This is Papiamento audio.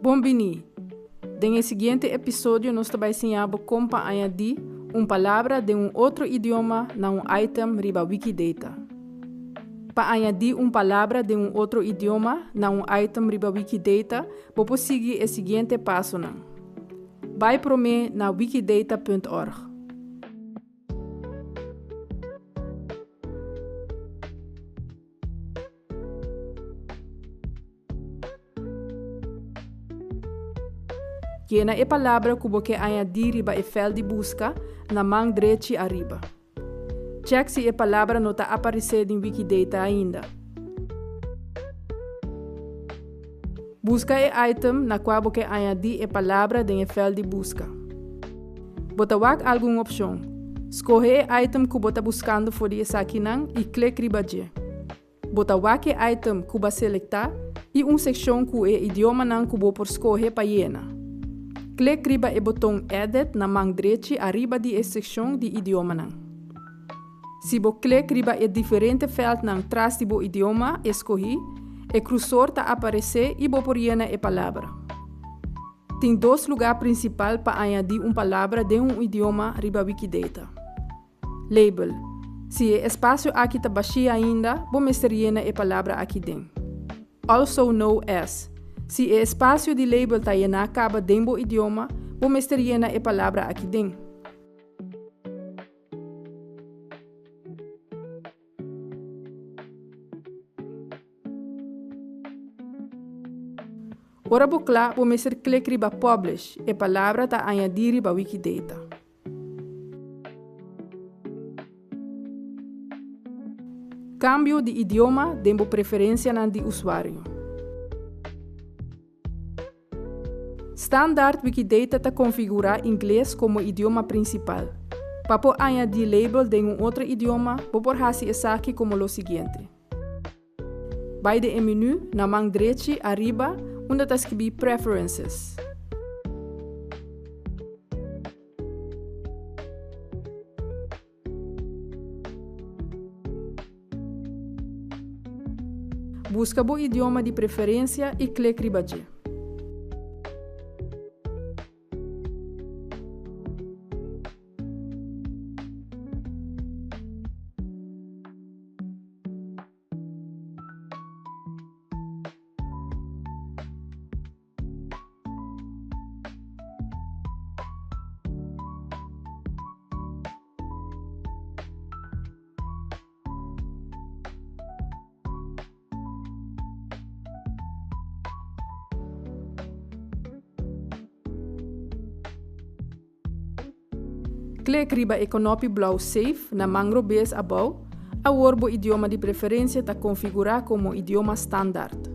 Bon bini! Den e siguiente episodio nos ta bai siña bo kon pa añadí un palabra den un otro idioma na un item riba Wikidata. Pa añadí un palabra den un otro idioma na un item riba Wikidata, bo por sigui e siguiente pasonan. Bai promé na wikidata.org. Yena e palabra ku bo ke añadí riba e fèlt di buska na man drechi ariba. Chèk si e palabra no ta aparesé den Wikidata ainda. Buska e item na kua bo ke añadí e palabra den e fèlt di buska. Bo ta wak algun opshon. Skohe e item ku bo ta buskando for di esakinan i klik riba dje. Bo ta wak e item ku bo a selektá i un sekshon ku e idiomanan ku bo por skohe pa yena. Klik riba e boton Edit na man drechi ariba di e sekshon di idiomanan. Si bo klik riba e diferente vèltnan tras di bo idioma eskohí, e krusor ta aparesé i bo por yena e palabra. Tin dos lugá prinsipal pa añadí un palabra den un idioma riba Wikidata. Label. Si e espasio aki ta bashí ainda, bo mester yena e palabra aki den. Also know as. Si e espasio di label ta yená kaba den bo idioma, bo mester yena e palabra aki den. Ora bo kla, bo mester klik riba Publish. E palabra ta añadí riba Wikidata. Kambio di idioma den bo preferensianan di usuario. Standaard Wikidata ta konfigurá ingles komo idioma prinsipal. Pa por añadí label den un otro idioma, bo por hasi esaki komo lo siguiente. Bai den e menú na man drechi ariba unda ta skibí Preferences. Buska bo idioma di preferensia i klik riba dje. Klik riba e konopi blou Save na man robes abou, awor bo idioma di preferensia ta konfigurá komo idioma standaard.